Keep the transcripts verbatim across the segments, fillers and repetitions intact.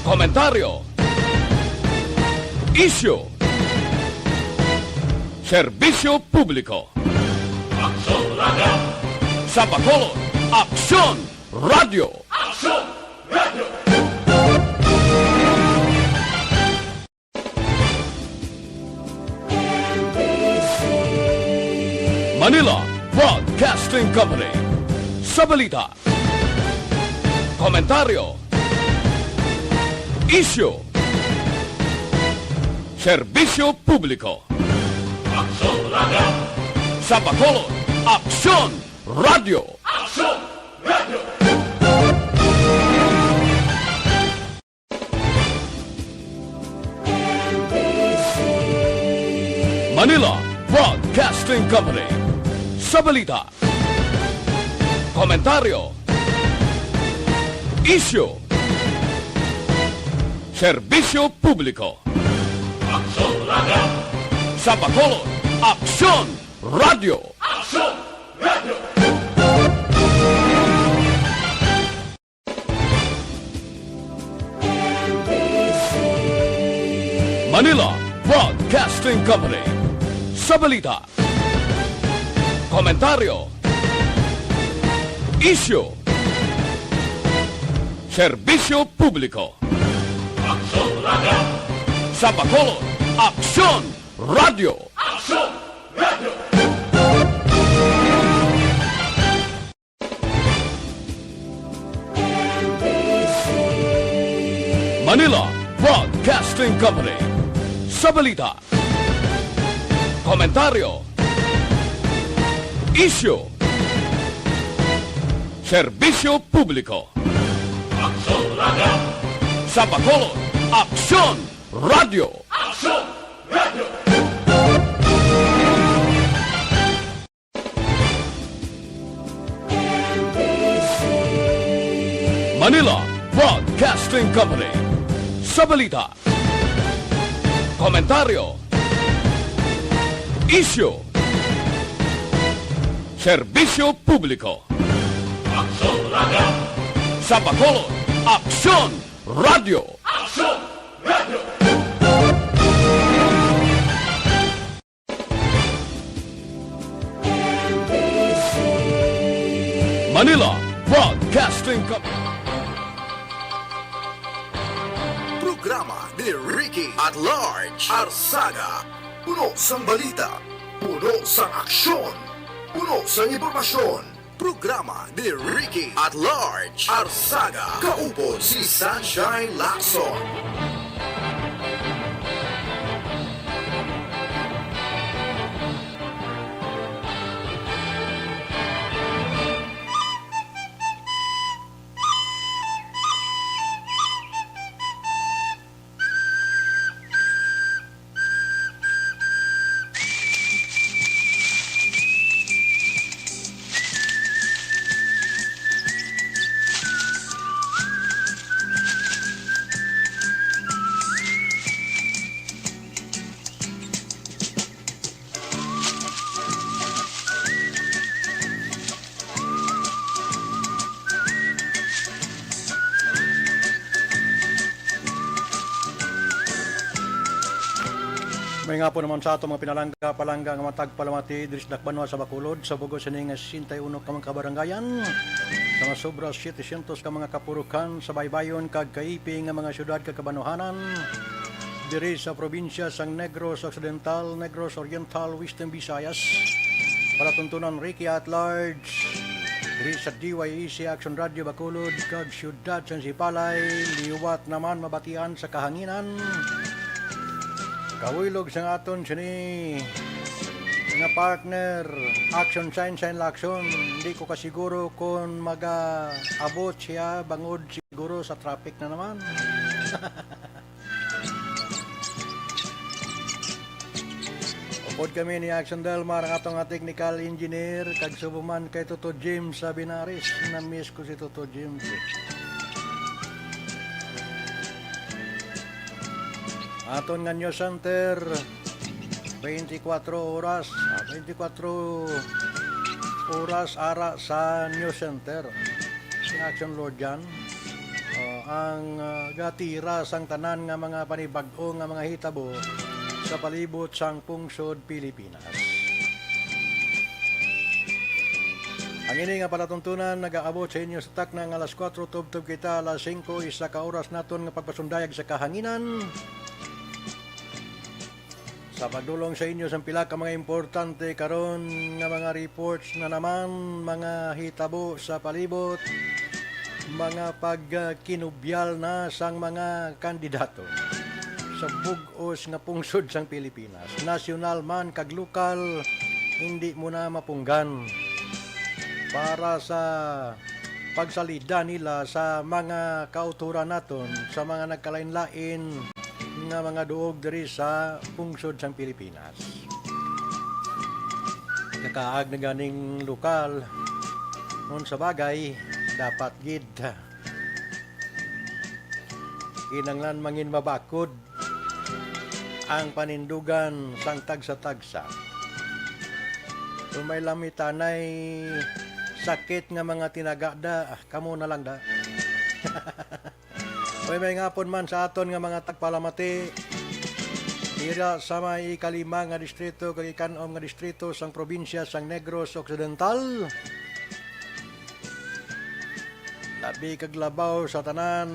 Komentaryo. Isyu. Serbisyo publiko. Aksyon Radio. Sa Bacolod, Aksyon Radio. Aksyon Radio. Manila Broadcasting Company. Sa balita, komentaryo, isyu, serbisyo publiko. Aksyon Radio. Sa Bacolod, Aksyon Radio. Aksyon Radio. Manila Broadcasting Company. Sa balita, komentaryo, isyu, serbisyo publiko. Aksyon Radio. Sa Bacolod, Aksyon Radio. Aksyon Radio. Manila Broadcasting Company. Sa balita, komentaryo, isyu, serbisyo publiko. Aksyon Radio. Sa Bacolod, Aksyon Radio. Aksyon Radio. Manila Broadcasting Company. Sa balita, komentaryo, isyu, serbisyo publiko. Aksyon Radio. Sa Bacolod, Aksyon Radio. Aksyon Radio. Manila Broadcasting Company. Sa balita, komentaryo, isyu, serbisyo publiko. Aksyon Radio. Sa Bacolod, Aksyon Radio. Aksyon Radio. Manila Broadcasting Company. Programa ni Ricky at Large Arsaga. Puno sang balita, puno sang aksyon, puno sang impormasyon. Programa ni Ricky at Large Arsaga. Kaupod si Sunshine Lacson. May nga po naman sa ato mga pinalangga, palangga nga matag palamati diri sa Dakbanwa sa Bacolod, sa bug-os sini nga sesenta y uno ka mga kabarangayan, sa mga sobra setecientos ka mga kapurukan sa baybayon kag kaipi nga mga syudad kag kabanwahanan, diri sa probinsya sang Negros Occidental, Negros Oriental, Western Visayas. Palatuntunan Ricky at Large, diri sa D Y A C Action Radio Bacolod kag Siyudad sang Sipalay, liwat naman mabatian sa kahanginan. Kahuylog sang aton sini nga partner, Action Shine Shine Laction. Hindi ko kasiguro kung mag-aabot siya bangod siguro sa traffic na naman. Upod kami ni Action Delmar, ang atong nga technical engineer, kag subong man kay Toto Jim sa Binaris. Na-miss ko si Toto Jim. Aton nga news center, twenty-four oras, ah, twenty-four oras ara sa news center. Si Action Lord Jan. Ah, ang, ah, gatira sang tanan nga mga panibag-o nga mga hitabo sa palibot sang pungsod Pilipinas. Ang ini nga palatuntunan nagaabot sa inyo sa takna nga alas kuwatro tubtob kita alas singko, isa ka oras naton nga pagpasundayag sa kahanginan. Sa pagdulong sa inyo sang pila ka mga importante karon nga mga reports na naman, mga hitabo sa palibot, mga pagkinubyal na sang mga kandidato sa bug-os nga pungsod sang Pilipinas, nasyonal man kag lokal, hindi mo na mapunggan para sa pagsalida nila sa mga kauturan naton, sa mga nagkalain-lain nga mga duog diri sa pungsod sang Pilipinas. Kakaag na ganing lokal, ngon sa bagay, dapat gid kinanglan mangin mabakod ang panindugan sang tagsa-tagsa. Kung may lamitanay sakit nga mga tinagada, ah, kamo na lang da. Uy, may ngapon man sa aton nga mga tagpalamati, dira sa may ikalima nga distrito kag ikanom nga distrito sang probinsya sang Negros Occidental. Labi kag labaw sa tanan,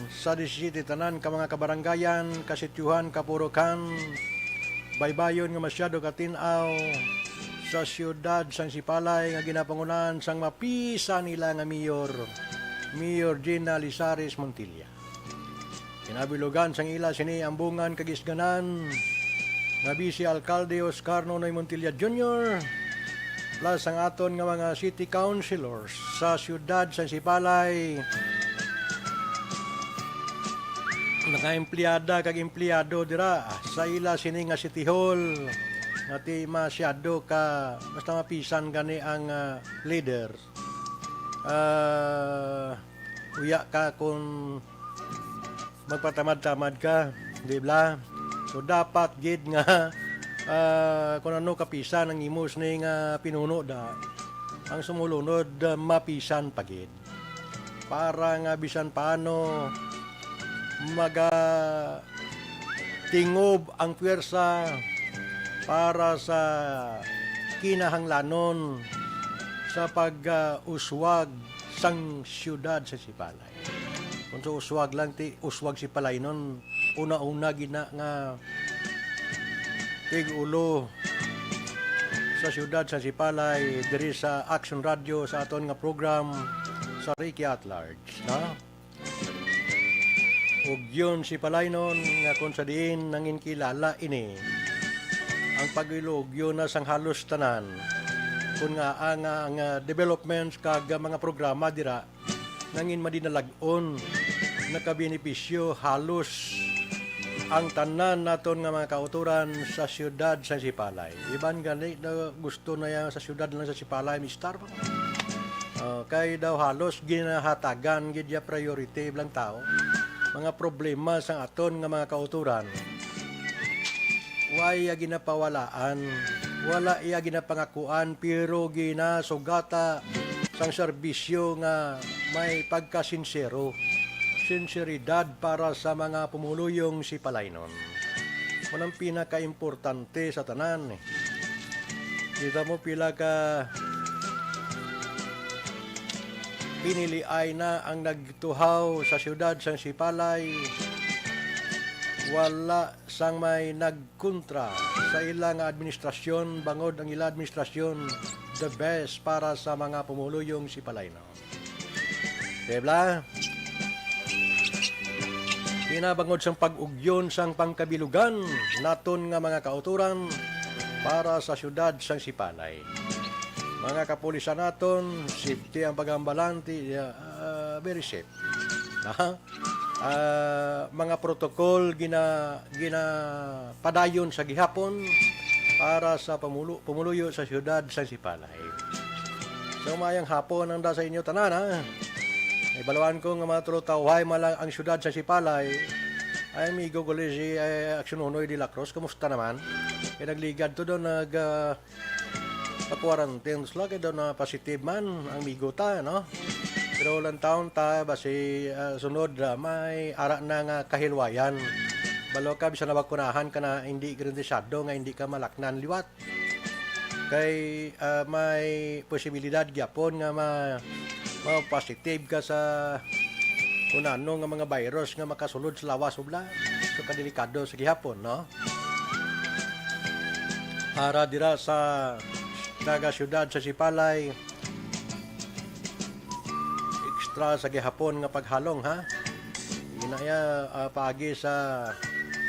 sa disisiyete tanan ka mga kabarangayan, kasityuhan, kapurukan, baybayon nga masyado katin-aw sa siyudad sang Sipalay nga ginapangunahan sang mapisa nila nga mayor, Mayor Gina Lizares Montilla. Ginabilugan sang ila sini ambungan kag isganan nga Vice Alkalde Oscar Nonoy Montilla Junior, plus ang aton nga mga city councilors sa siyudad sang Sipalay, mga empleyada kag empleyado dira sa ila sini nga City Hall, nga ti masyado ka, basta mapisan gani ang, ah, leader. Ah, uya ka kung magpatamad-tamad ka, di ba? So, dapat gid nga, ah, kung ano kapisan ang imo sini nga pinuno da, ang sumulunod, ah, mapisan pa gid. Para nga bisan paano maga tingob ang puwersa para sa kinahanglanon sa pag, ah, uswag sang siyudad sa Sipalay. Kung sa uswag lang, ti uswag Sipalaynon, una-una gina nga tig-ulo sa siyudad sa Sipalay, diri sa Action Radio, sa aton nga program sa Ricky at Large, no? Ugyon Sipalaynon, nga kung sa diin nangin kilala ini, ang pag-ilugyo na sang halos tanan, kun nga ang, ang, ah, developments kag mga programa dira nangin madinalag-on, nakabenepisyo halos ang tanan naton nga mga kautoran sa siyudad sa Sipalay. Iban gani na gusto na yan sa siyudad lang sa Sipalay, mister. Oh, kay daw halos ginahatagan gid ya priority lang tao. Mga problema sang aton nga mga kautoran, wa iya ginapawalaan, wala iya ginapangakuan, pero ginasugata sang serbisyo nga may pagkasinsero, sinseridad para sa mga pumuluyong Sipalaynon. Mo nang pinakaimportante sa tanan. Kita mo pila ka piniliay na ang nagtuhaw sa siyudad sang Sipalay. Wala sang may nagkontra sa ila nga administrasyon, bangod ang ila administrasyon the best para sa mga pumuluyong Sipalaynon. Di ba? Pinabangod sang pag-ugyon sang pangkabilugan naton nga mga kautoran para sa siyudad sang Sipalay. Mga kapulisan naton, safety ang paghambalan, ti-, ah, very safe. Ha? Ah, mga protocol gina-, ginapadayon sa gihapon para sa pamulo-, pumuluyo sa siyudad sang Sipalay. So, mayang hapon ang da sa inyo tanan, ha? Ibaluan ko nga mga tulotawhay man lang ang siyudad sang Sipalay. Ay, amigo ko, si, eh, Action Nonoy de la Cruz, kumusta naman? Kay nagligad to doon, nag, ah, pa-quarantine sila, kay daw na positive man ang amigo ta, no? So, lantawon ta, basi, ah, sunod, ah, may ara na nga kahilwayan. Balo ka, bisan nabakunahan ka na, hindi garantisado nga hindi ka malaknan liwat. Kay, ah, may posibilidad gyapon nga ma-, ma-positive ka sa kung ano nga mga virus nga makasulod sa lawas, ubla. So, kadelikado sa gihapon, no? Para dira sa taga-siyudad sa Sipalay, extra sa gihapon nga paghalong, ha? Inaya, ah, paagi sa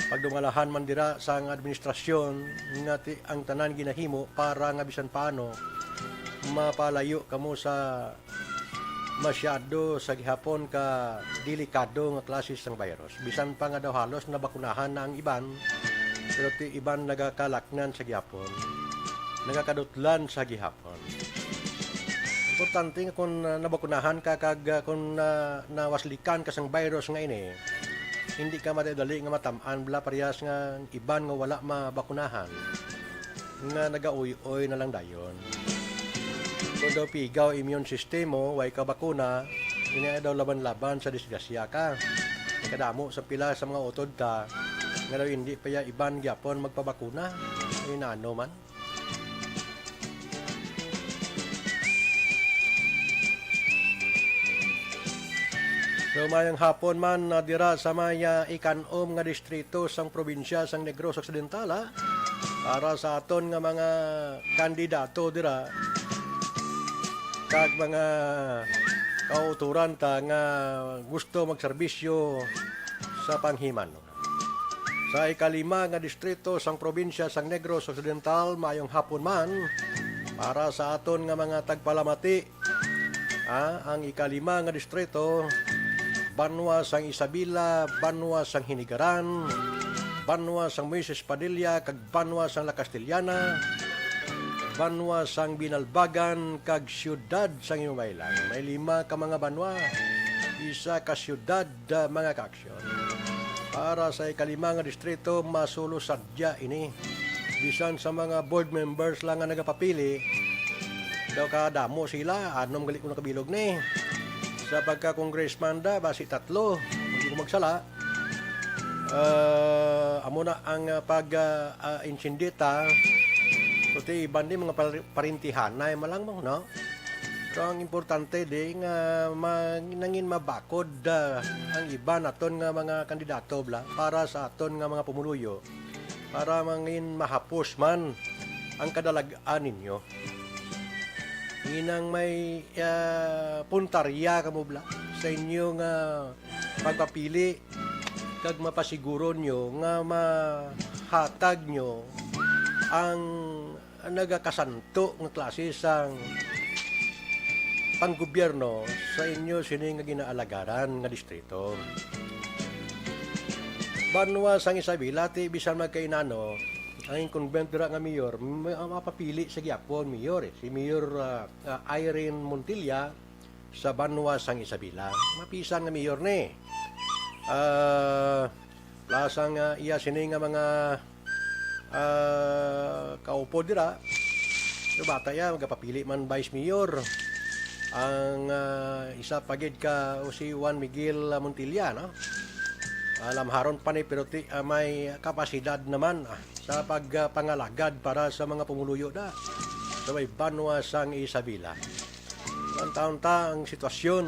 pagdumalahan man dira sang administrasyon nga ti-, ang tanan ginahimo para nga bisan paano mapalayo kamo sa masyado sa gihapon ka delikado nga klase sang virus. Bisan pa nga daw halos nabakunahan na ang iban, pero ti iban nagakalaknan sa gihapon, nagakadutlan sa gihapon. Importante nga kung, ah, nabakunahan ka kag, ah, kung, ah, nawaslikan ka sang virus nga ini, hindi ka madali nga matam-an bala parehas nga iban nga wala mabakunahan, nga nagauy-uy na lang dayon. Kung daw pigaw immune system mo, way ka bakuna, ini daw laban-laban sa disgrasya ka. Kadamo sa pila sa mga utod ta nga daw hindi pa ya iban gyapon magpabakuna. Ay, nano man. So, mayang hapon man na dira sa may, ah, ikan-om nga distrito sang probinsya sang Negros Occidental, ah. Para sa aton nga mga kandidato dira, kag mga kauturan ta nga gusto magserbisyo sa panghimano. Sa ikalima nga distrito sang probinsya sang Negros Occidental, mayong hapon man para sa aton nga mga tagpalamati. Ah, ang ikalima nga distrito, banwa sang Isabela, banwa sang Hinigaran, banwa sang Moises Padilla, kag banwa sang La Castellana, banwa sang Binalbagan, kag siyudad sang Iloilo. May lima ka mga banwa, isa ka siyudad, ah, mga kaaksyon. Para sa ikalima nga distrito, masulo sadya ini. Bisan sa mga board members lang nga nagapapili, daw kadamo sila, anom gali ko nakabilog ni. Sa pagka-congressman da, basi tatlo, hindi ko magsala. Ah, amo na ang, ah, pag, ah, ah, insindita. Kuti iban di mga par-, parintihanay man lang mo, no? Pero ang importante di nga ma-, nangin mabakod, ah, ang iba naton nga mga kandidato bla para sa aton nga mga pumuluyo, para mangin mahapos man ang kadalag-an ninyo. Inang may, ah, puntarya kamo bla sa inyo nga pagpapili kag mapasiguro nyo nga mahatag nyo ang nagakasanto nga klase sang panggobyerno sa inyo sini nga ginaalagaran nga distrito. Banwa sang Isabela, ti bisan magkainano, ang incumbent dira nga mayor, ma-, mapapili sa gyapon mayor, eh. Si Mayor, ah, ah, Irene Montilla sa banwa sang Isabela. Mapisan nga mayor ni. Ah, lasang, ah, iya sini nga mga, ah, kaupod dira. Pero bata iya, magapapili man vice mayor. Ang, ah, isa pa gid ka, o si Juan Miguel Montilla, no? Ah, lamharon pa ni, pero ti-, ah, may kapasidad naman, ah, sa pag, ah, pangalagad para sa mga pumuluyo da sa may banwa sang Isabela. Ang taon ta ang sitwasyon.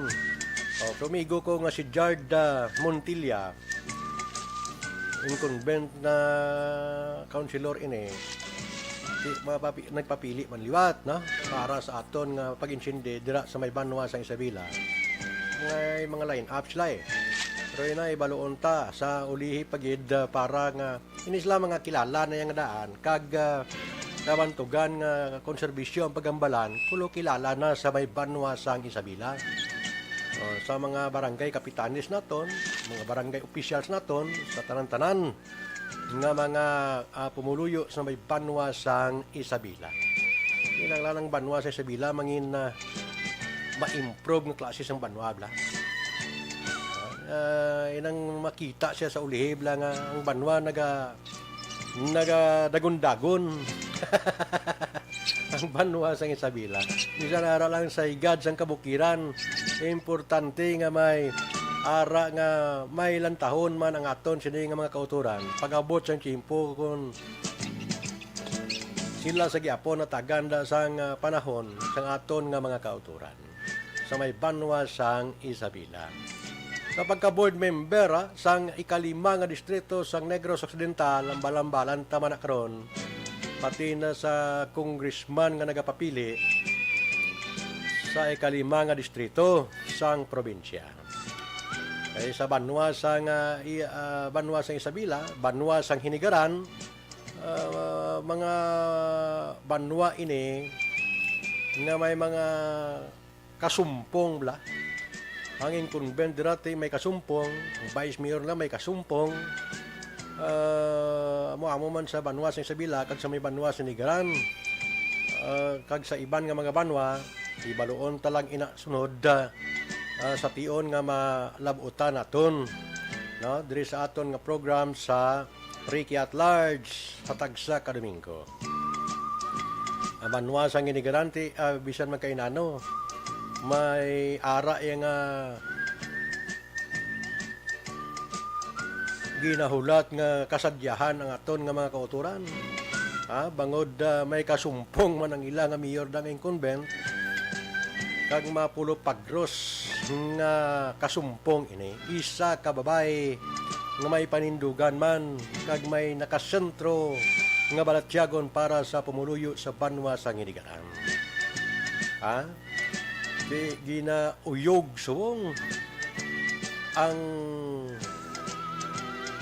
O, tumigo ko nga si Jard, ah, Montilla, incumbent na councilor ini, di, mapapi-, nagpapili man liwat, no? Para sa aton nga pag-insindi dira sa may banwa sa Isabela. May mga line-up sila, eh. Pero ina, ibaluon ta sa ulihi pa gid, ah, para nga ini sila mga kilala na yang daan, kag, ah, nabantugan nga konserbisyo ang pagambalan, kulo kilala na sa may banwa sang Isabela. O, sa mga barangay kapitanes naton, mga barangay officials naton, sa tanan-tanan nga mga, ah, pumuluyo sa may banwa sang Isabela. Kinahanglan ang banwa sa Isabela mangin, ah, ma-improve nga klase sang banwa, bla. Ah, inang makita siya sa ulihib lang nga ang banwa naga-, nagadagon-dagon. Ang banwa sang Isabela. Bisan ara lang sa higad sang kabukiran, importante nga may ara nga may lantahon man ang aton sini nga mga kautoran. Pag-abot sang tiyempo, kung sila sa giapon nataganda sang, ah, panahon sang aton nga mga kautoran sa may banwa sang Isabela. Sa pagka-board member, ah, sang ikalima nga distrito sang Negros Occidental, ang balambalan ta man na karon, pati na sa congressman nga nagapapili sa ikalima nga distrito sang probinsya. Kay sa banwa sang, ah, i-, ah, banwa sang Isabela, banwa sang Hinigaran, ah, mga banwa ini nga may mga kasumpong bala. Ang incumbent dira ti may kasumpong, ang vice mayor na may kasumpong. Ah, amo-amo man sa banwa sa Isabela kag sa may banwa sa Hinigaran. Ah, kag sa iban nga mga banwa, ibaluon ta lang ina sunod, ah, ah, sa tion nga malab-utan naton, no? Diri sa aton nga program sa Ricky at Large sa tagsa ka Domingo. Ang banwa sang Hinigaran ti, ah, bisan magkainano, may ara iya nga ginahulat nga kasadyahan ang aton nga mga kautoran. Ha? Bangod, ah, may kasumpong man ang ila nga mayor dang incumbent, kag mapulopagros nga kasumpong ini, isa ka babayi nga may panindugan man kag may nakasentro nga balatyagon para sa pumuluyo sa banwa sa Hinigaran. Ha? Di ginauyog subong ang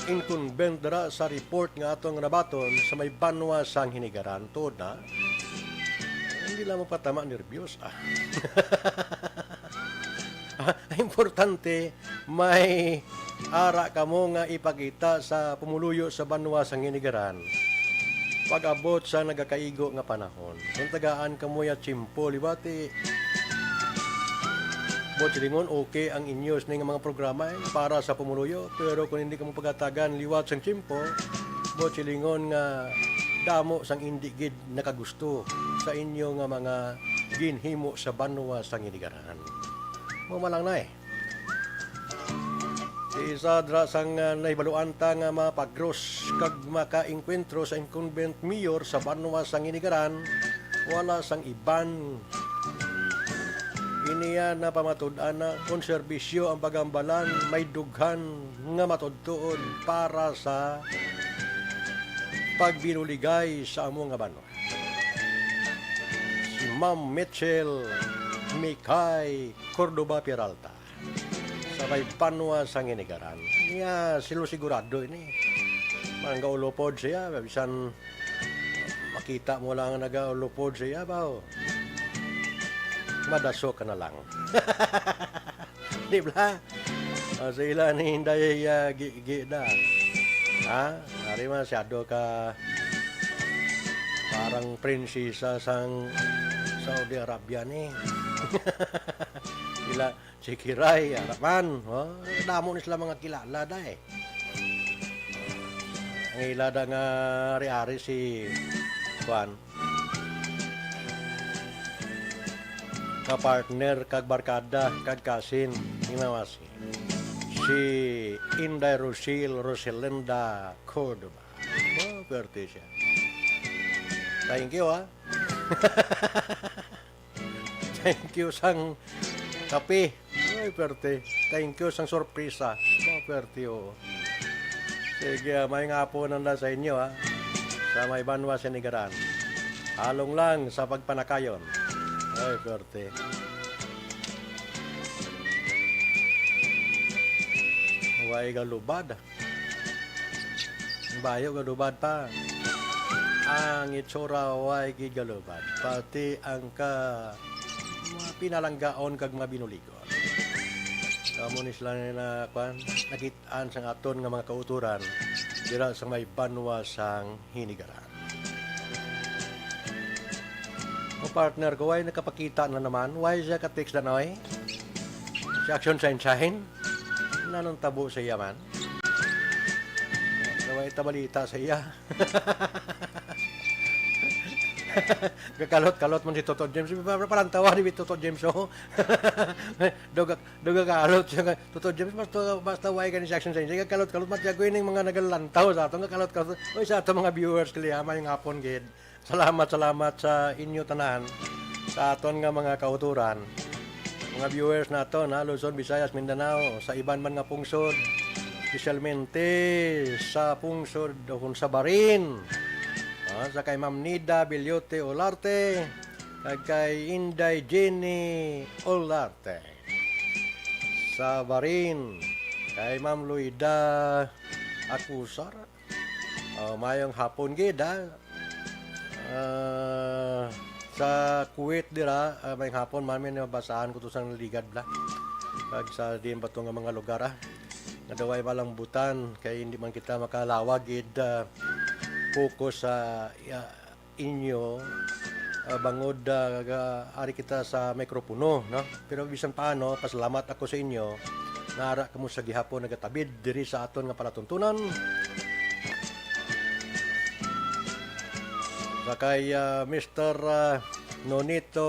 incumbent dira sa report nga atong nabaton sa may banwa sang Hinigaran. Tuod na, hindi lang mapatama nervyos, ah. Ah, importante, may ara kamo nga ipakita sa pumuluyo sa banwa sang Hinigaran pag-abot sa nagakaigo nga panahon. Kung tagaan kamo ya tiyempo, liwati, buot silingon, okay ang inyo sini nga mga programa, eh, para sa pumuluyo. Pero kung hindi kamo pagatagan liwat sang tiyempo, buot silingon nga damo sang indi gid nakagusto sa inyo nga mga ginhimo sa banwa sang Hinigaran. Mao man lang na, eh. Isa dira sang, ah, nahibaluan ta nga mapagros kag makaengkwentro sa incumbent mayor sa banwa sang Hinigaran, wala sang iban. Iniya na pamatud-an na kon serbisyo ang pagambalan, may dughan nga matuod-tuod para sa pagbinuligay sa amo nga banwa. Si Ma'am Mitchell Mikay Cordova Peralta sa may banwa sang Hinigaran. Niya, silo sigurado ini. Nagaulupod siya, bisan makita mo lang nagaulupod siya, baw. Madaso ka na lang. Di ba? O, sa ila ni Inday, ah, gi-, gi-, da. Ha? Ari man, masyado ka parang prinsesa sang Saudi Arabia ni. Ila, Chikiray, ara man. O, damo ni sila mga kilala, day. Ang ila da nga ari-ari si, kuan, kapartner, kag barkada, kag kasin ni Mama Si. Si Inday Rosil Roselinda Cordova. Oh, pwerte siya. Thank you, ha. Thank you sang kape. Ay, pwerte. Thank you sang sorpresa. Oh, pwerte, oo. Sige, ah, may nga po nanda sa inyo, ha. Sa may banwa sa Hinigaran. Halong lang sa pagpanakayon. Ay, pwerte. Way galubad. Ang bayo galubad pa. Ang itsura way gid galubad. Pati ang ka-, mga pinalanggaon kag mga binuligon. Amo ni sila na, kwan, nakit-an sang aton nga mga kautoran dira sa may banwa sang Hinigaran. O partner ko, way nakapakita na naman. Way siya ka-text na, oy? Si Action Shine Shine? Nanong tabo sa iya man? Way ta balita sa iya. Gakalot-kalot man si Toto James. Para, para ang tawa ni Toto James, oh. Duga, duga kalot siya nga, "Toto James, basta, basta way ka ni si Action Science. Gakalot-kalot man siya. Kuining mga nagalantaw sa ato, gakalot-kalot." Oy, sa ato mga viewers, kaliha, maayong hapon, gid. Salamat, salamat sa inyo tanan, sa aton nga mga kauturan. Mga viewers naton, ha, Luzon, Visayas, Mindanao, sa iban man nga pungsod, espesyalmente sa pungsod o kung sa Barin, ah, sa kay Ma'am Nida Bilyote Olarte, kag kay Inday Jenny Olarte. Sa Barin, kay Ma'am Luida Acusar. Oh, mayong hapon gid, ha. Ah, sa Kuwait dira, ah, mayong hapon, mami, nabasahan ko to sang ligad bla. Kag sa din ba to nga mga lugar, ah, nga daw ay malambutan, kay hindi man kita makalawag gid, ah, focus sa, ah, inyo, ah, bangod, ah, ga-, ari kita sa mikropono, no? Pero bisan paano, pasalamat ako sa inyo nga ara kamo sa gihapon nagatabid diri sa aton nga palatuntunan. Sa kay, ah, Mister, ah, Nonito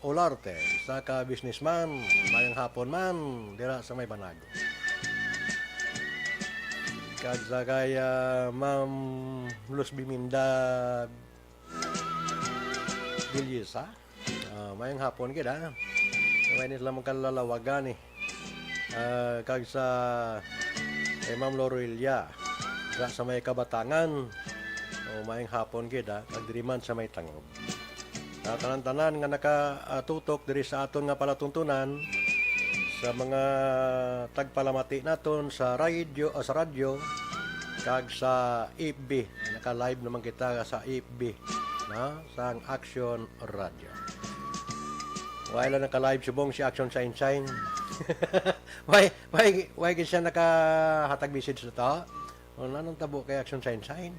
Olarte, isa ka businessman, mayong hapon man, dira sa may Banago. Kag sa kay, ah, Ma'am Luz Biminda Villesa. Ah, mayong hapon gid, ha. May ni sila magkalalawagan, eh. Ah, kag sa kay Ma'am Lorelia, sa, sa may Kabatangan. Oh, mayong hapon gid, ha. Kag diri man sa may Tangub. Sa tanan-tanan nga nakatutok diri sa aton nga palatuntunan, sa mga tagpalamati naton sa radyo, ah, sa radyo, kag sa F B. Naka-live naman kita sa F B, no? Sang Action Radio. Wala lang naka-live subong si Action Shine Shine. Why, why, why gid siya nakahatag message na to? O, nanong tabo kay Action Shine Shine?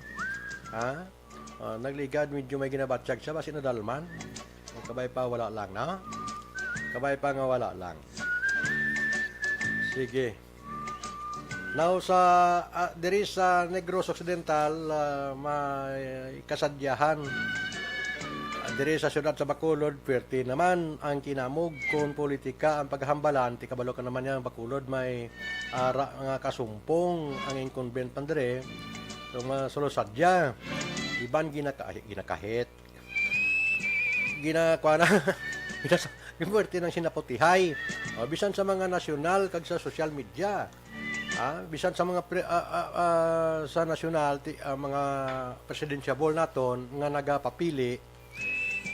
Ha? Ah, nagligad, medyo may ginabatyag siya, basi nadalman. Ang kabay pa, wala lang, no? Kabay pa nga wala lang. Sige. Now, sa, ah, diri sa Negros Occidental, ah, may kasadyahan. Ah, diri sa siyudad sa Bacolod, pwerte naman ang kinamog kon politika ang paghambalan. Ti kabalo ka naman niya, ang Bacolod may ara nga kasumpong ang incumbent man diri. So, mga solosadya, iban ginaka-, ginakahit, ginakuha na, ginas-, yung pwerte ng sinaputihay. O, bisan sa mga nasyonal kag sa social media. Ah, bisan sa mga pre-, ah, ah, ah, sa nasyonal, ti-, ah, mga presidentiable naton nga nagapapili,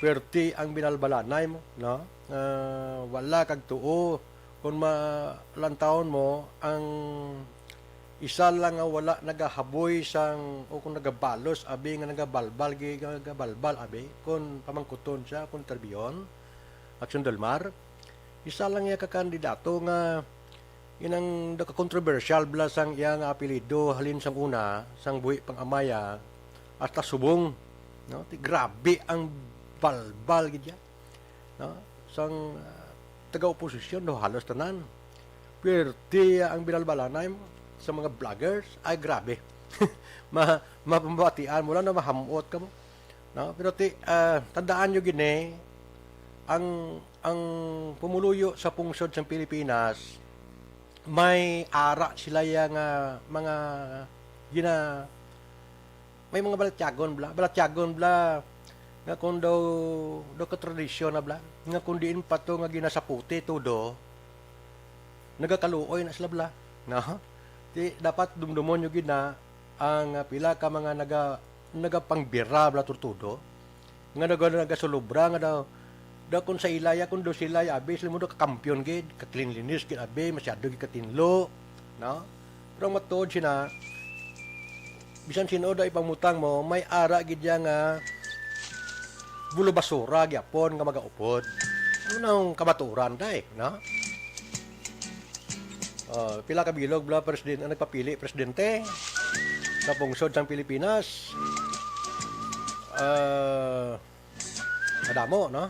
pwerte ang binalbalanay mo, no? Ah, wala kag tuo. Kung malantawon mo, ang isa lang nga wala nagahaboy sang, o kung nagabalos, abi nga nagabalbal, gi-, nagabalbal, abi, kung pamangkuton siya, kung interbyuhon, Action Del Mar, isa lang iya ka kandidato nga inang nagka-controversial bala sang iya nga apelyido halin sang una, sang buhi pang amaya, hasta subong, no? Ti grabe ang balbal gid iya. No? Sang, ah, taga-oposisyon, no, halos tanan. Pwerte ang binalbalanay mo sa mga vloggers. Ay, grabe. Ma-, mapamabatian mo lang na mahamot ka mo. No? Pero ti-, ah, tandaan nyo gini, ang, ang pumuluyo sa pungsod sa Pilipinas, may ara sila ya nga mga gina-, may mga balatyagon bala, balatyagon bala nga kung daw, daw ka tradisyon na bala, nga kung diin pa to nga ginasaputi todo, nagakaluoy na sila bala, no? Ti, dapat dumdumon nyo gid na ang, ah, pila ka mga naga-, nagapangbira bala turtudo, nga naga-, nagasulubra nga daw, daw kung sa ilaya, kung daw sila, abi, sila mo daw kakampiyon gid, ka-cleanliness gid, abi, masyado gid katinlo, no? Pero ang matuod sina, bisan sin-o daw ipangmutang mo, may ara gid ya nga bulo basura gyapon nga magaupod. Ano nang kamaturan, day, no? Oh, pila ka bilog bala presidente ang nagpapili presidente sa pungsod sang Pilipinas? Ah, madamo, no?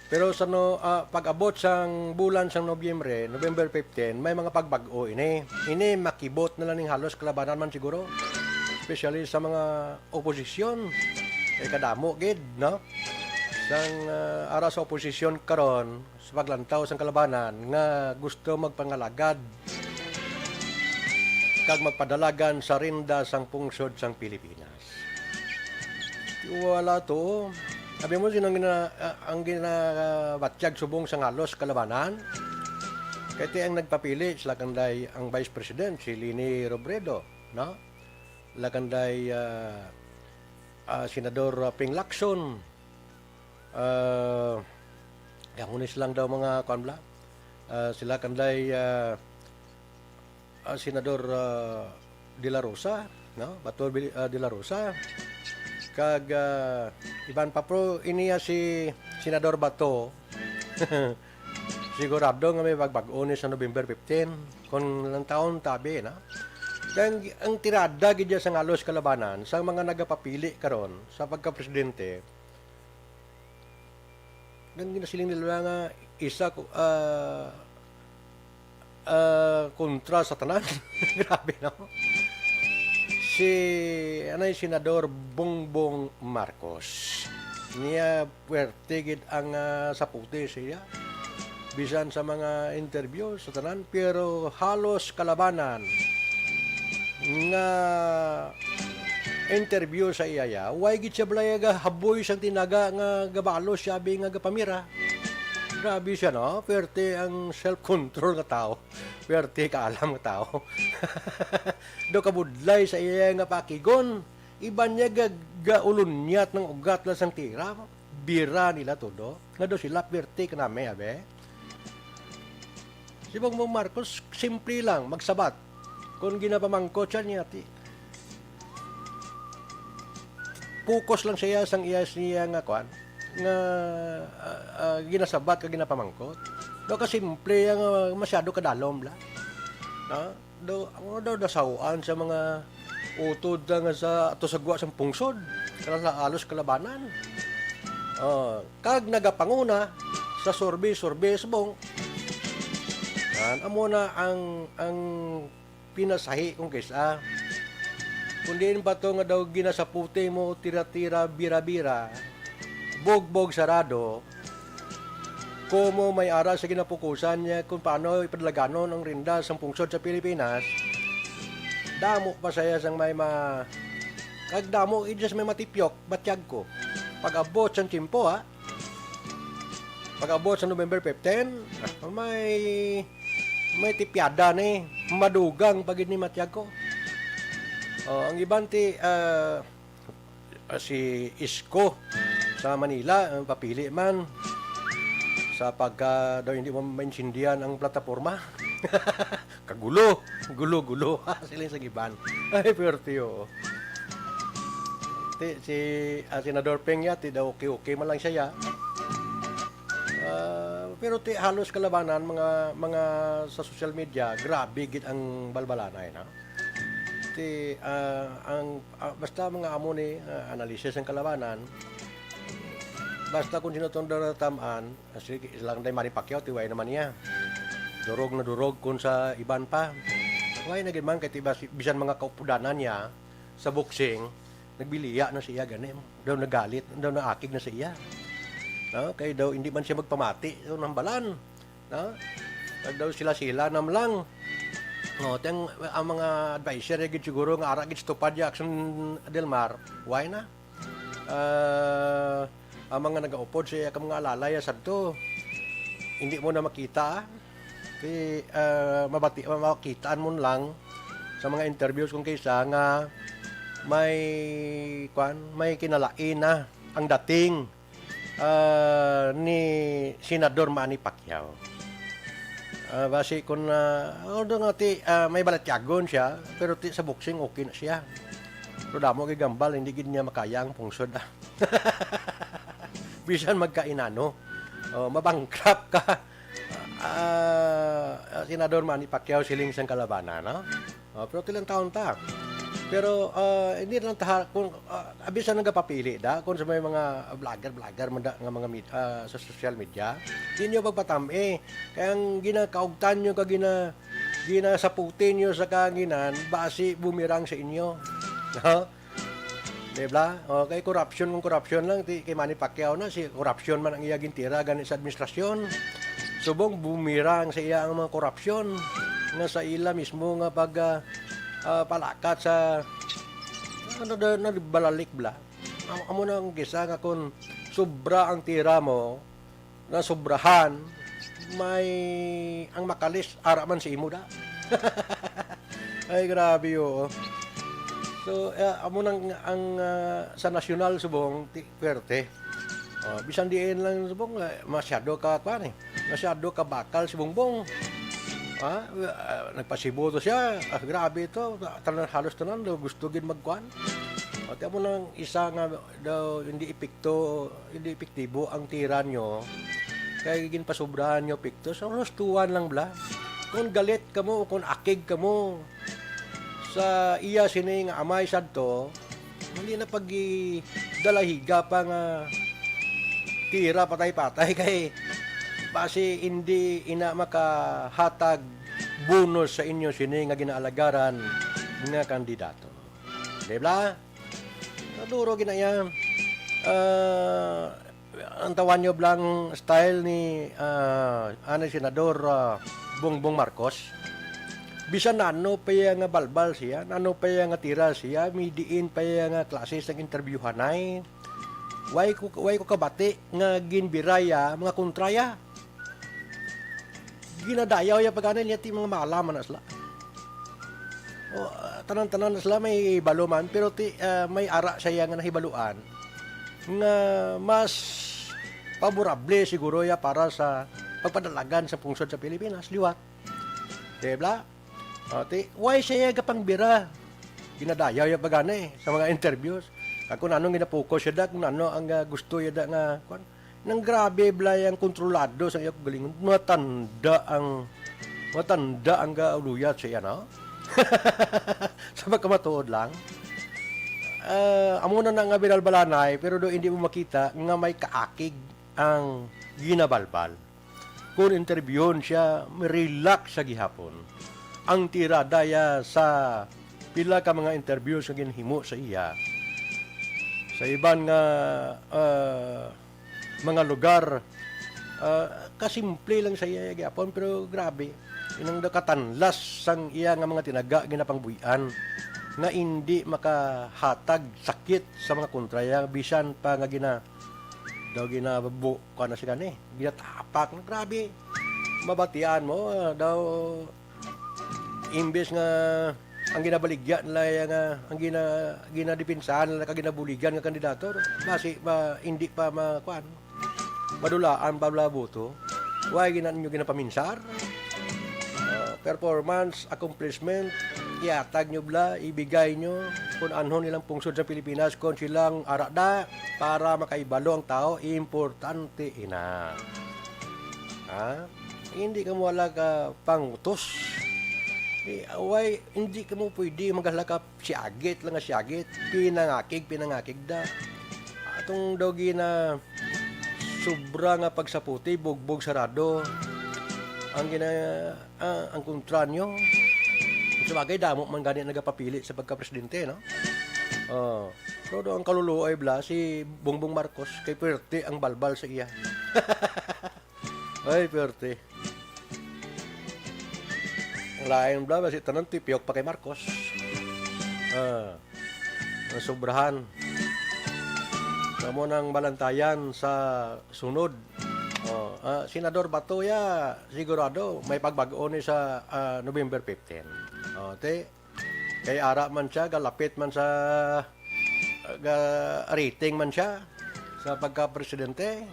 Pero sa no, ah, pag-abot sang bulan sang Nobyembre, November fifteen, may mga pagbag-o ini. Ini makibot na lang ning halos kalabanan man siguro, especially sa mga oposisyon. Kay kadamo gid, no? Sang, ah, ara sa oposisyon karon, sa paglantaw sang kalabanan nga gusto magpangalagad kag magpadalagan sa renda sang pungsod sang Pilipinas. Wala to. Abi mo, sino ang gina-, ah, ang ginabatyag subong sang halos kalabanan? Kay ti ang nagpapili, sila kanday ang Vice President, si Leni Robredo, no? Sila kanday, ah, ah, Senador, ah, Ping Lacson. Ah, kaya kunis lang daw mga, kuwan bala? Ah, sila kanday, ah, ah, Senador, ah, De La Rosa, no? Bato Bi-, ah, De La Rosa. Kag, ah, iban pa, pero iniya si Senador Bato. Sigurado nga may bagbag-o ni sa November fifteen, kung lang taon tabi na. Kaya ang, ang tirada gid dyan sa halos kalabanan, sa mga nagapapili karon sa pagka-presidente, ang ginasiling nila nga isa ko, ah, ah, kontra sa tanan. Grabe, no? Si, ano, yung Senador Bongbong Marcos. Niya, puwerte gid ang, ah, saputi siya. Bisan sa mga interview, sa tanan, pero halos kalabanan nga interview sa iya, ya, way gid siya balay gahaboy sang tinaga nga gabalos siya, abi nga gapamira. Grabe siya, no? Perte ang self-control nga tao. Perte kaalam nga tao. Do kabudlay sa iya nga pakigon. Iban niya ga-, gaulunyat ng ugat lang sang tira. Bira nila todo. Nga do sila perte kanami, abi. Si Bongbong Marcos, simple lang, magsabat. Kung ginapamangkot siya niya, ti, focus lang siya sang iya, siya nga kwan, nga, ah, ah, ginasabat ka ginapamangkot. Do ka simple nga masyado kadalom la. Ha? Do, ano daw, nasawaan sa mga utod na nga sa ato sa gwa sang pungsod, kala sa alos kalabanan. Oh, kag nagapanguna sa survey-survey subong. Yan, amo na ang, ang pinasahi kung kisa. Kung diin pa to nga daw ginasaputi mo, tira-tira, bira-bira, bugbog sarado, komo may ara sa ginapukusan niya kung paano ipadalaganon ang renda sang pungsod sa Pilipinas, damo pa saya sang may ma-, kag damo, it just may matipyok, batyag ko. Pag-abot sang tiyempo, ha? Pag-abot sa November fifteen, may, may tipyada ni, madugang pa gid ni, matyag ko. Oh, ang iban ti, ah, ah, si Isko sa Manila, ang papili man sa pagka daw hindi mo maintindihan ang plataporma. Kagulo, gulo-gulo. Siling sa iban. Ay, perte, oo. Ti, si, ah, Senador Peña, ti daw okay-okay man lang siya, ya. Ah, pero ti halos kalabanan, mga, mga sa social media, grabe gid ang balbalanay, no? Ti, ah, ang, ah, basta mga amo ni, ah, analisis ang kalabanan, basta kung sino tong natamaan, ah, sige, ilang day Manny Pacquiao, ti way naman niya. Durog na durog kung sa iban pa. Way na gid man, kay ti bas-, bisan mga kaupudanan niya sa boxing, nagbiliya na siya gani. Daw nagalit, daw naakig na siya. No? Kay daw hindi man siya magpamati, daw nambalan. No? Kag daw sila-sila nam lang. No, tang, ang mga adviser gid siguro nga ara gid sa tupad ya Action Del Mar, why na? Ah, ang mga nagaupod sa iya ka mga alalay, ah, sadto, hindi mo na makita, ah. Kay, ah, mabati-, makitaan mo lang sa mga interviews kung kaysa nga may, kwan, may kinalain na ang dating, ah, ni Senador Manny Pacquiao. Ah, basi kung, ah, although nga ti, ah, may balatyagon siya, pero ti sa boxing okay na siya. Pero damo kay gambal, hindi gid niya makaya ang pungsod, ah. Bisan magkainano, oh, mabankrupt ka. Ah, Senador Manny Pacquiao, siling sang kalabanan, no? Oh, pero tilang taon ta. Pero, ah, hindi lang ta, kung, ah, bisan nagapapili da, kung sa may mga vlogger, vlogger man da, nga mga med-, ah, sa social media, di niyo pagpatam-i. Kaya ang ginakaugtan niyo, kag gina-, ginasaputi niyo sa kahanginan, basi bumirang sa inyo. No? Di ba? O, kay korupsyon kung korupsyon lang, ti, kay Manny Pacquiao na, si korupsyon man ang iya gintira gani sa administrasyon. Subong bumirang sa iya ang mga korupsyon nga sa ila mismo nga pag, ah, ah, palakat sa, ano, na, na balalik bla. Am-, amo na ang kisa nga kung sobra ang tira mo, nasobrahan, may ang makalis ara man sa imo da. Ay, grabe, oo. So, eh, amo nang ang, ah, sa nasyonal subong ti, puwerte. Oh, bisan diin lang subong, eh, masyado ka, kuwan, eh, masyado ka bakal si Bongbong. Ha? Ah, nagpasibo to siya. Ah, grabe to. Tanan, halos tanan daw gusto gid magkuwan. Pati amo nang isa nga daw hindi epekto, hindi epektibo ang tira nyo, kay ginpasobrahan nyo epekto, so hustuan lang bala. Kung galit kamo o kung akig kamo sa iya sini nga amay sadto, hindi na pagdalahiga pa nga tira patay-patay kay basi hindi ina makahatag bonus sa inyo sini nga ginaalagaran nga kandidato. Di ba? Maduro gina iya. Ah, ang tawag nyo blang style ni, ah, ano, Senador, ah, Bongbong Marcos. Bisan nano pa iya nga balbal siya, nano pa iya nga tira siya, may diin pa iya nga klase sang interbyuhanay. Why ko, why ko kabati nga ginbiraya mga kontraya? Ginadayaw ya pagani niya ti mga malaman na sila. O, ah, tanan-tanan na sila may hibalo man, pero ti, ah, may ara sa iya nga nahibaluan nga mas favorable siguro ya para sa pagpadalagan sa pungsod sa Pilipinas, liwat. Di ba? O, ti, why siya gapangbira? Ginadayaw ya pagani sa mga interviews. Kag kung anong ginapokus siya da, kung ano ang, ah, gusto ya da nga, kwan, nang grabe bala yang kontrolado sa iya kaugalingon. Matanda ang, matanda ang gauluyat sa iya, no? Sa pagkamatuod lang. Ah, amo na na nga binalbalanay, pero do hindi mo makita nga may kaakig ang ginabalbal. Kung interbyuhon siya, relax sa gihapon. Ang tirada ya sa pila ka mga interviews nga ginhimo sa iya sa iban nga, ah, mga lugar, ah, kasimple lang sa iya gihapon, pero grabe, inang nakatanlas sang iya nga mga tinaga ginapangbuy-an nga indi makahatag sakit sa mga kontraya, bisan pa nga gina-, daw ginabu-, kuwan na siya gani, ginatapak. Grabe. Mabatian mo, ah, daw, imbes nga ang ginabaligya nila, eh, nga ang gina-, ginadepensahan nila kag ginabuligan nga kandidato, basi ba, hindi pa ma-, kuwan, madulaan pa bala boto. Why gina-, ninyo ginapaminsar? Ah, performance, accomplishment, ihatag nyo bala, ibigay nyo kung anhon nilang pungsod sa Pilipinas, kung silang ara da, para makaibalo ang tao, importante ina. Ha? Hindi kamo wala ka pangutos. Di, why, hindi kamo pwede maghala ka siagit lang nga siagit, pinangakig, pinangakig da. Atong daw gina sobra nga pagsaputi, bugbog sarado. Ang gina-, ah, ang kontra nyo. Sabagay, damo man gani nagapapili sa pagka-presidente, no? Oh. Pero do ang kaluluoy bala, si Bongbong Marcos, kay puwerte ang balbal sa iya. Ay, puwerte. Ang lain bala, basi tanan tipiyok pa kay Marcos. Ah, ang sobrahan. Kamo nang balantayan sa sunod. Oh, ah, Senador Bato ya, sigurado may pagbag-o ni sa, ah, November fifteen. Oh, te, kay ara man siya, galapit man sa, ga-, rating man siya sa pagka-presidente.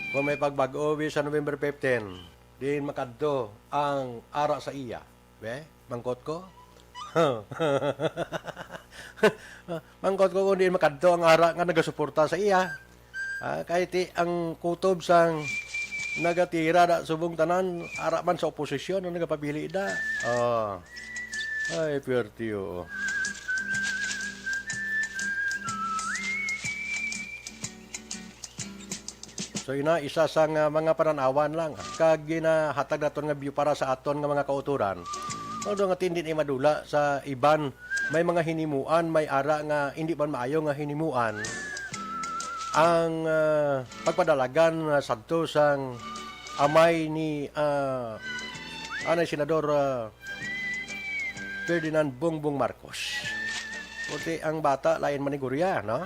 Kung may pagbag-o bi sa November fifteen, diin makadto ang ara sa iya. Be, mangkot ko? Mangkot ko kung diin makadto ang ara nga nagasuporta sa iya. Ah, kay ti ang kutob sang nagatira da subong tanan, ara man sa oposisyon ang nagapabili da. Ah. Ay, puwerte, oo. So, ina, isa sang, ah, mga panan-awan lang, kag ginahatag naton nga view para sa aton nga mga kautoran. Although nga tindi ni madula sa iban may mga hinimuan, may ara nga hindi man maayo nga hinimuan, ang, ah, pagpadalagan nga sadto sang amay ni, ah, anay Senador, ah, Ferdinand Bongbong Marcos. Puti ang bata, lain manigurya, no?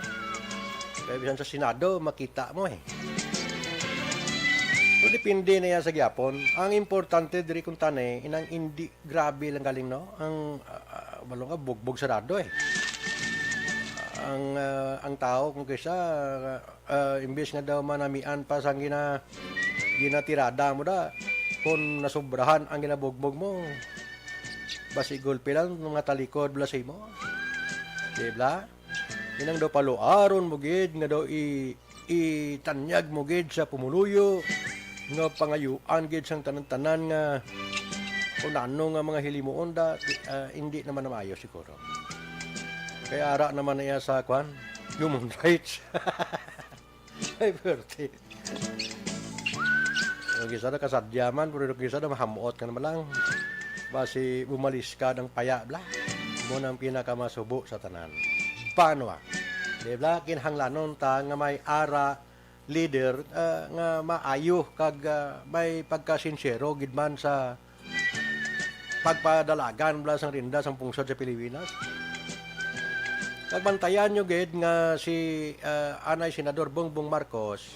Kaya bisan sa Senado, makita mo eh. So, depende na yan sa gyapon. Ang importante diri kung tani, inang indi grabe lang galing, no? Ang, ah, ah, walo nga bugbog sarado eh. Ang, ah, ang tao kung kisa, ah, imbis nga daw manamian pa sang gina-, ginatirada mo da, kung nasubrahan ang ginabugbog mo, basi gulpi lang mga talikod bala sa imo. Di bala? Inang daw paluaron mo gid nga daw i-, itanyag mo gid sa pumuluyo nga pangayuan gid sang tanan-tanan nga kung ano nga mga hilimuon da, di, ah, hindi naman na maayo siguro. Kaya ara naman na iya sa kwan, human rights. Ay, perte. Ang isa na kasadya man, pero ang isa na mahamuot ka naman lang. Basi bumalis ka ng paya, bla. Mo nang pinakamasubo sa tanan. Banwa. Di bla, kinahanglanon ta nga may ara leader, ah, nga maayo kag, ah, may pagkasinsero gid man sa pagpadalagan bala sang rinda sang pungsod sa Pilipinas. Kag bantayan nyo gid nga si, ah, anay Senador Bongbong Marcos,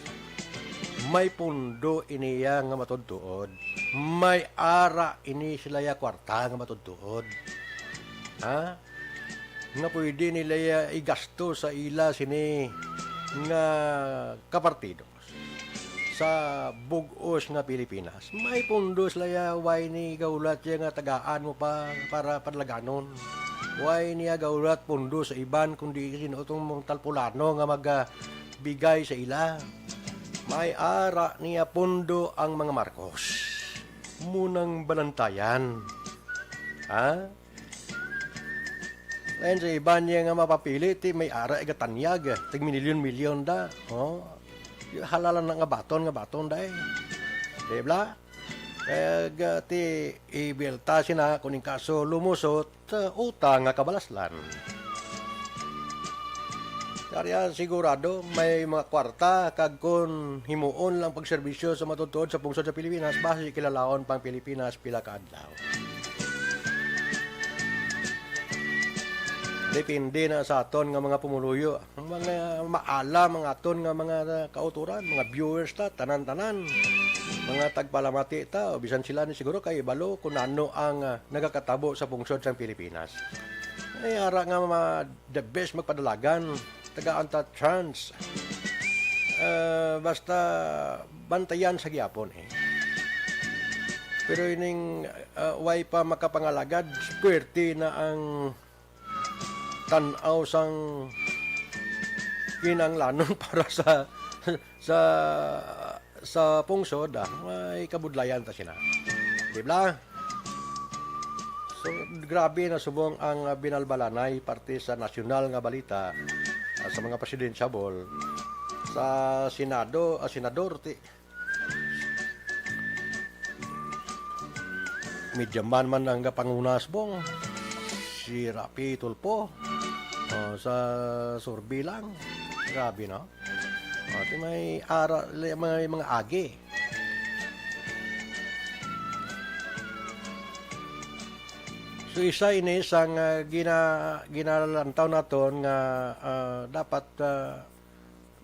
may pundo iniya nga matudtuod. May ara ini sila ya kwarta nga matudtuod. Ha? Nga pwede nila ya igasto sa ila sini nga kapartido sa bug-os nga Pilipinas. May pundos la ya, why ni gaulat ya nga tagaan mo pa para padalaganon? Why niya gaulat pundos sa iban kundi sino tong mga talpulano nga magbigay sa ila? May ara niya pundo ang mga Marcos. Munang balantayan. Ha? Ngayon sa iban niya nga mapapili, ti may ara igatanyag, tig minilyon-milyon da. Oh. Halalan na nga baton, nga baton da eh. Di bla? Kaya ga-, ti ibilta sina, kung in kaso lumusot, uh, utang nga kabalaslan. Kaya sigurado, may mga kwarta, kag kun himuon lang pagserbisyo sa matutuod sa pungsod sa Pilipinas, basi kilalaon pang Pilipinas pila ka adlaw. Depende na sa aton nga mga pumuluyo. Ang mga maalam ang aton nga mga kauturan, mga viewers ta, tanan-tanan. Mga tagpalamati ta, o bisan sila ni siguro kay balo kung ano ang, ah, nagakatabo sa pungsod sang Pilipinas. Ay, ara nga ma-, the best magpadalagan, tagaan ta chance. Ah, basta bantayan sa gyapon eh. Pero ining, ah, way pa makapangalagad, swerte na ang tan-aw sang kinahanglanon para sa, sa, sa pungsod, ah, may kabudlayan ta sina. Di bla? So, grabe na subong ang, ah, binalbalanay parte sa nasyonal nga balita, ah, sa mga presidential ball, sa Senado, ah, senador, ti-, Media man man ang gapangunas, bong. Si Rapi Tulfo. Oh, sa survey lang. Grabe, no? Oh, ti may ara-, may mga agi. So, isa ini sang, ah, gina-, ginalantaw naton nga, ah, dapat, ah,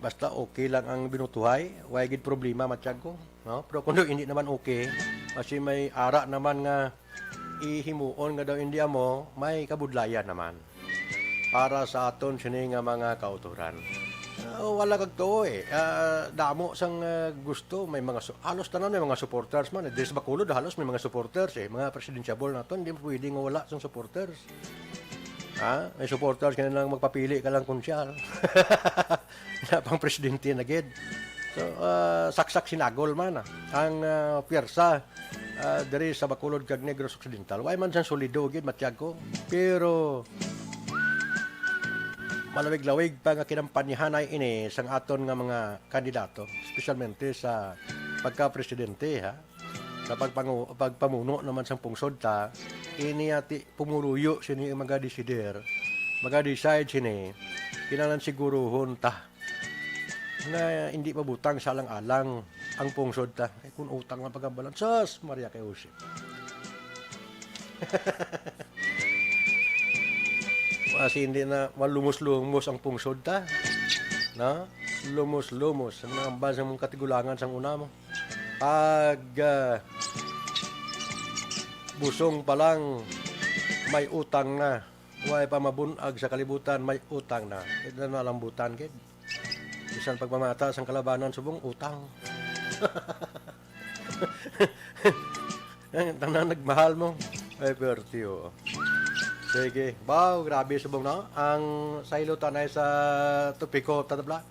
basta okay lang ang binutuhay, way gid problema, matyag ko, no? Pero kung hindi naman okay, kasi may ara naman nga ihimuon nga daw hindi amo, may kabudlayan naman para sa aton sini nga mga kauturan. Ah, wala kag tuo eh. Ah, damo sang, ah, gusto, may mga su-, halos tanan may mga supporters man. Eh, diri sa Bacolod, halos may mga supporters eh. Mga presidential ball naton, hindi pwede nga wala sang supporters. Ha? May supporters ka na lang, magpapili ka lang kung siya. Na pang presidente na gid. So, ah, saksak sinagol man, ah, ang, ah, pwersa, ah, diri sa Bacolod kag Negros Occidental. Way man siyang solido gid, matyag ko. Pero malawig-lawig pa nga kinampanyahanay ini sang aton nga mga kandidato, espesyalmente sa pagka-presidente, ha? Sa pagpangu-, pagpamuno naman sang pungsod ta, ini ati pumuluyo sini ang mga desider, mga decide sini, kinahanglan siguruhon ta nga hindi mabutang sa alang-alang ang pungsod ta. Ay, kung utang lang pagkabalan, sus, Maria kay Jose. Kasi hindi na malumos-lumos ang pungsod ta. No? Lumos-lumos. Ang mga ambal sa mga katigulangan sang una mo. Pag, ah, busong pa lang, may utang na. Way pa mabun-ag sa kalibutan, may utang na. Ito na lang butan, kid. Bisan pagpamata sang kalabanan, subong utang. Ang tanan nagmahal mo. Ay, perti, oo. Sige. Wow, grabe, subong, no? Ang saylo tanay sa topiko, tatabla.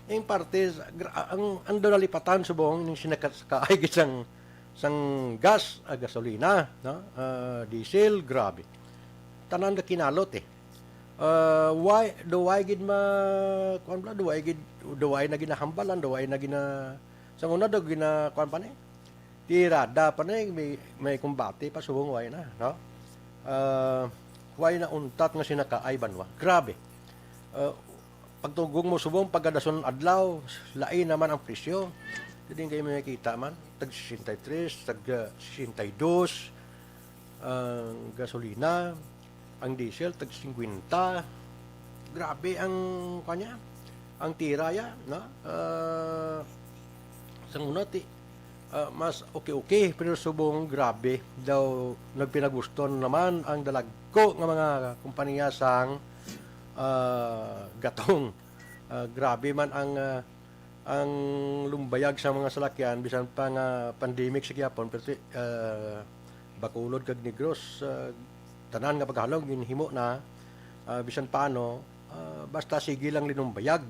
Yung parte, gra-, ang, ang daw nalipatan, subong, yung sinaka-, sakaay, sang, sang gas, ah, gasolina, no? Ah, diesel, grabe. Tanan ka kinalot, eh. Ah, why, do why gid ma, kuwan bala, do why gid, do why na ginahambalan, do why na gina, sa una do gina, kuwan pa ni, tirada pa ni, may, may kumbate pa, subong why na, no? Ah, why na untat nga sinakaay banwa? Grabe. Ah, pagtugong mo subong, pagkadason adlaw, lain naman ang presyo. Hindi kayo makikita man, tag sixty-three, tag, ah, sixty-two, ang gasolina, ang diesel, tag fifty. Grabe ang, kanya, ang tira ya, no? Ah, sa una, ti, ah, mas okay-okay, pero subong grabe daw nagpinagusto naman ang dalagko nga mga kompanya sang, ah, gatong. Ah, grabe man ang, ah, ang lumbayag sa mga salakyan, bisan pa nga pandemic sa gihapon, pero ti-, ah, Bacolod kag Negros, ah, tanan nga paghalong ginhimo na, ah, bisan paano, ah, basta sige lang linumbayag.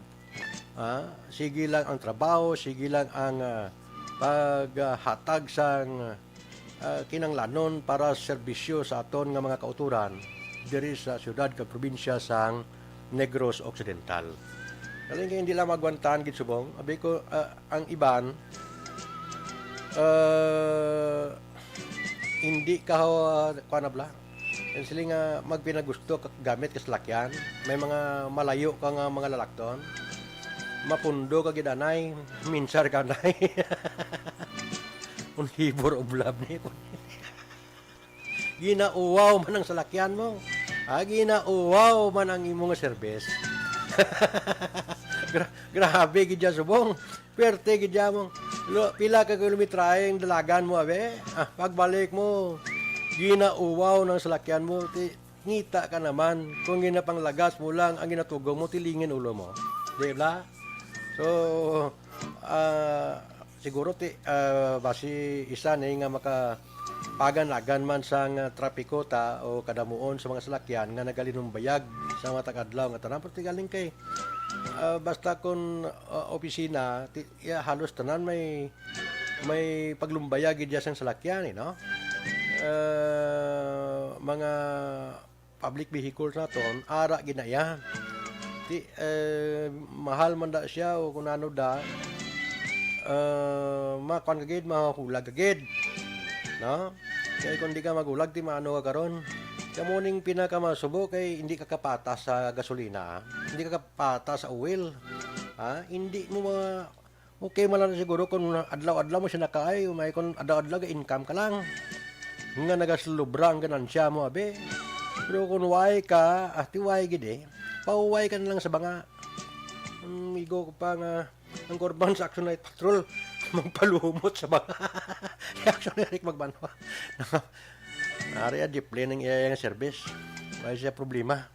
Ah, sige lang ang trabaho, sige lang ang, ah, paghatag sang, ah, kinanglanon para sa serbisyo sa aton nga mga kautoran diri sa siyudad kag probinsya sang Negros Occidental. Galing kay hindi lang magwantahan gid subong. Abi ko, ah, ang iban, ah, hindi ka, ah, kuwan na bala. Ang sila nga magpinagusto ka gamit ka salakyan, may mga malayo ka nga mga lalakton, mapundo ka gid anay, minsar ka anay. Un labor of love ni. Ginauwaw man ang salakyan mo. Ah, ginauwaw man ang imo nga serbes. Gra-, grabe gid ya, subong. Perte gid ya mo. Lo, pila ka kilometrahe ang dalagan mo, abe? Ah, pagbalik mo, ginauwaw ng salakyan mo. Ti-, ngita ka naman kung ginapanglagas mo lang ang ginatugo mo, tilingin ulo mo. Di ba? So, ah, siguro ti, ah, basi isa ni nga maka-, paganagan man sang, ah, trapiko ta o kadamuon sa mga salakyan nga nagalinumbayag sa matag adlaw nga tanan. Pero ti galing kay, ah, basta kun, ah, opisina, ti, ya, halos tanan may, may paglumbayag gid ya sang salakyan, eh, no? Ah, mga public vehicles naton, ara gid na iya. Ti, eh, mahal man da siya o kung ano da, eh, makuan ka gid, mahulag ka gid. No? Kaya kung di ka maghulag, ti maano ka karon? Kamo ning pinakamasubo kay hindi ka kapatas sa gasolina, ah. Hindi ka kapatas sa oil. Ha? Hindi mo ma-, Okay man lang siguro kung adlaw-adlaw mo siya nakaay, may kung adlaw-adlaw ga-income ka lang. Nga nagaslubra ang ganansya mo, abi. Pero kung way ka, ah, ti way gid eh. Pauway ka na lang sa banga. Hmm, igo ko pa nga, ang korban sa Action Night Patrol, magpalumot sa banga. Action Night magbanwa. Ari, ah, jeep lening iya yang service. Way siya problema.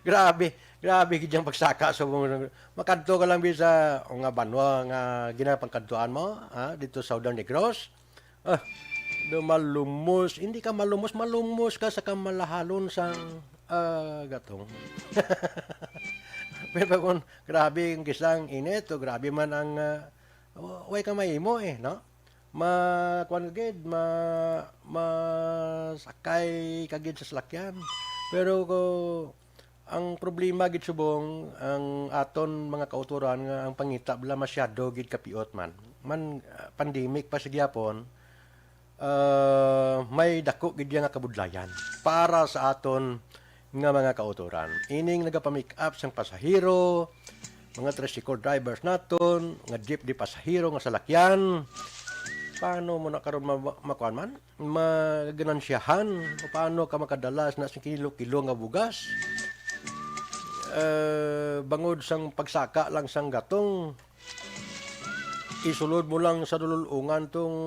Grabe, grabe gid yang pagsaka sa mga, makadto ka lang bisa, o nga banwa nga ginapangkadtuan mo, ha, dito sa Southern Negros. Ah, do malumos, hindi ka malumos, malumos ka sa kamalahalon sang, ah, gatong. Pero kung grabe ang gisang init, o grabe man ang, ah, wa-, way ka mahimo eh, no? Ma-, kuwan ka gid, ma-, masakay ka gid sa salakyan. Pero ko, ang problema gid subong, ang aton mga kautoran nga ang pangita bala masyado gid kapiot man. man, ah, pandemic pa sa gihapon, ah, may dako gid nga kabudlayan para sa aton nga mga kautoran. Ining nagapamick up sang pasahero, mga tricycle drivers naton, nga jeepney pasahero nga salakyan, paano mo na karon ma-, makuan man? Maganansyahan? O paano ka makadalas na sa kilo-kilo nga bugas? Eh, bangod sang pagsaka lang sang gatong, isulod mo lang sa dululungan tong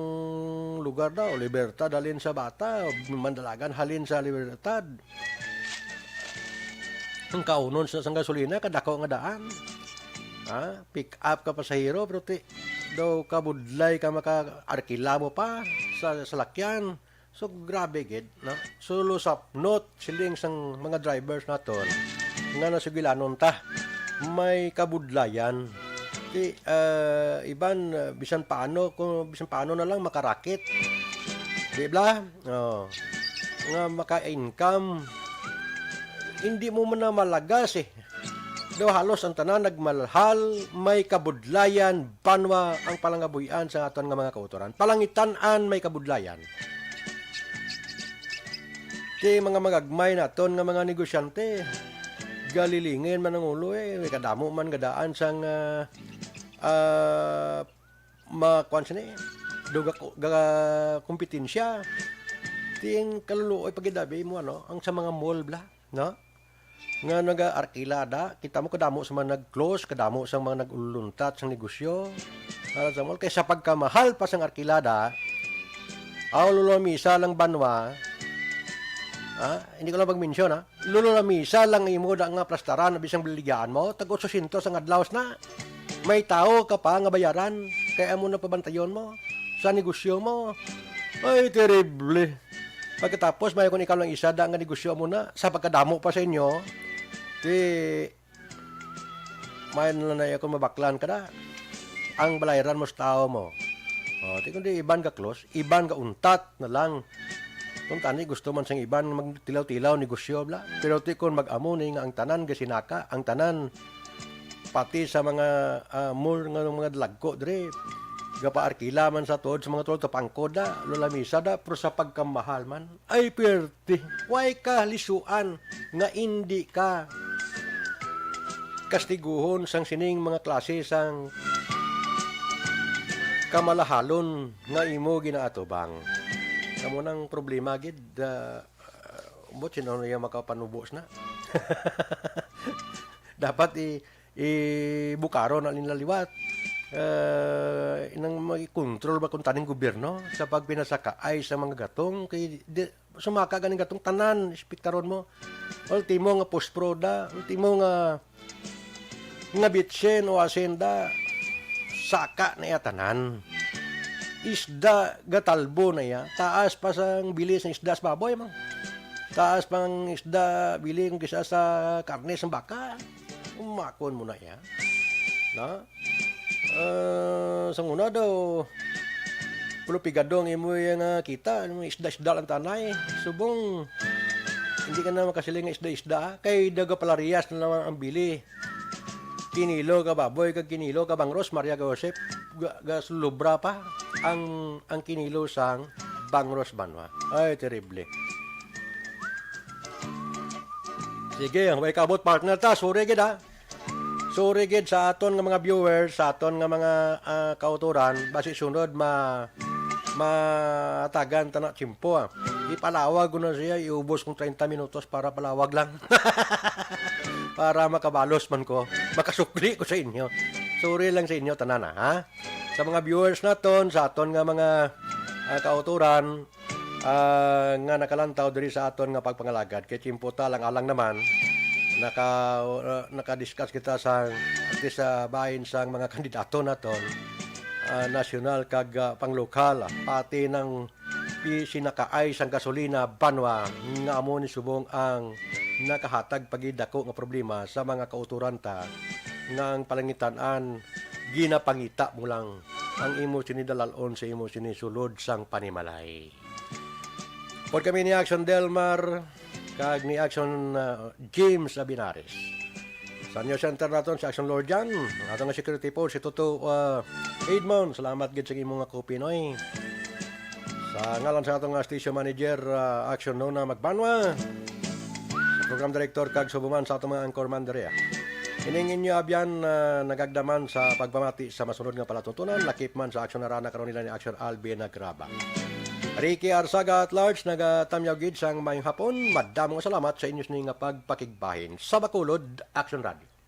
lugar daw, Libertad halin sa Bata, Mandalagan halin sa Libertad. Ang kaunon sa, sang gasolina, kadako nga daan. Ha? Pick up ka pasahero, pero ti, daw kabudlay ka maka-arkila mo pa sa salakyan. So, grabe gid, no? So, lusapnot, siling sang mga drivers naton, nga nasugilanon ta, may kabudlayan. Ti, ah, iban, ah, bisan paano, kung bisan paano na lang makarakit. Di ba? Oh. Nga maka-income. Hindi mo man na malagas eh. Daw halos ang tanan nagmalhal, may kabudlayan, banwa ang palangabuy-an sa aton nga mga kautoran. Palangitan-an may kabudlayan. Ti mga magagmay naton nga mga negosyante, galilingin man ang ulo eh. May kadamo man gadaan sang, ah, ah, makuan sini, do ga, ga kompetensya. Ti ang kaluluoy pagidabi mo, ano, ang sa mga mall bla, no? Nga nag-arkilada, kita mo kadamo sa mga nag-close, kadamo sa mga nag-uluntat sa negosyo. Para sa mall, kay sa pagkamahal pa sang arkilada, aw, lulamisa lang banwa. Ah, hindi ko lang pag-mention, ha? Lulamisa lang imo da nga plastaran na bisang biligyaan mo, tag otsosyentos ang adlaw na. May tawo ka pa nga bayaran, kay amo na pabantayon mo sa negosyo mo. Ay, terrible. Pagkatapos, may kung ikaw lang isa da nga negosyo mo na, sa pagkadamo pa sa inyo, ti, may na lang na akong mabaklan ka na. Ang balayran mo sa tao mo. O, ti kundi iban ka close, iban ka untat na lang. Kung tani gusto man sang iban magtilaw-tilaw negosyo bla. Pero ti kon mag-amo ni nga ang tanan gasinaka, ang tanan pati sa mga, ah, mall nga mga dalagko diri, gapaarkila man sa tuod sa mga tulo tapangkod da, lulamisa da, pero sa pagkamahal man, ay pwerte. Way ka lisuan nga indi ka kastiguhon sang sining mga klase sang kamalahalon nga imo ginaatubang. Kamo nang problema gid, ah, Ambot sino niya makapanubos na. Dapat i-, ibukaron na nila liwat. Eh, inang may control ba kung taning gobyerno sa pagpinasakaay sa mga gatong? Kay di, sumaka ganing gatong tanan, ispektaron mo. Ultimo nga pospro da, ultimo nga nga bitsin o asin da, saka na iya tanan. Isda gatalbo na iya, taas pa sang bilis ng isda sa baboy, man. Taas pang isda bili kung kisa sa karne sa baka. Umakon mo na iya. Na? Ah, sa una daw, pulo pigado ang imo iya nga kita, ano, isda-isda lang tanay. Subong, hindi ka na makasiling nga isda-isda, ah. Kay daga palariyas na naman ang bili. Kinilo ka baboy, kag kinilo ka bangros, Maria Joseph, ga-, gasulubra pa ang, ang kinilo sang bangros banwa. Ay, terrible. Sige, ang may kabot partner ta, sorry gid ha. Sorry gid sa aton nga mga viewers, sa aton nga mga, ah, kautoran, basi sunod ma-, matagan ta na tiyempo, ah. Ipalawag ko na siya, iubos kong treinta minutos para palawag lang. Para makabalos man ko, makasukli ko sa inyo. Sorry lang sa inyo tanan, ah, ha? Sa mga viewers naton, sa aton nga mga, ah, kautoran, ah, nga nakalantaw diri sa aton nga pagpangalagad. Kay tiyempo ta lang alang naman, naka, ah, naka-discuss kita sa, at least sa bahin sang mga kandidato naton, ah, nasyonal kag, ah, panglokal, pati ng pi-, sinakaay sang gasolina banwa nga amo ni subong ang nakahatag pagidako nga problema sa mga kautoran ta nga ang palangitan-an ginapangita mo lang ang imo sini dalal-on sa imo sini sulod sang panimalay. Pod kami ni Action Delmar kag ni Action, ah, James Abinares. Sa News Center naton si Action Lord Jan, ang ato nga security force si Toto, ah, Edmond. Salamat gid sa imo nga kopya, Noy. Sa ngalan sa ato nga station manager, ah, Action Nona Magbanwa, sa program director kag subuman sa ato mga anchorman diri. Ining inyo abyan, ah, nagagdaman sa pagpamati sa masunod nga palatuntunan, lakip man sa Action Arana, karon nila ni Action Alvin Nagraba. Ricky Arsaga at large, nagatamyaw gid sang mayong hapon. Madamo nga salamat sa inyo sini nga pagpakigbahin sa Bacolod Action Radio.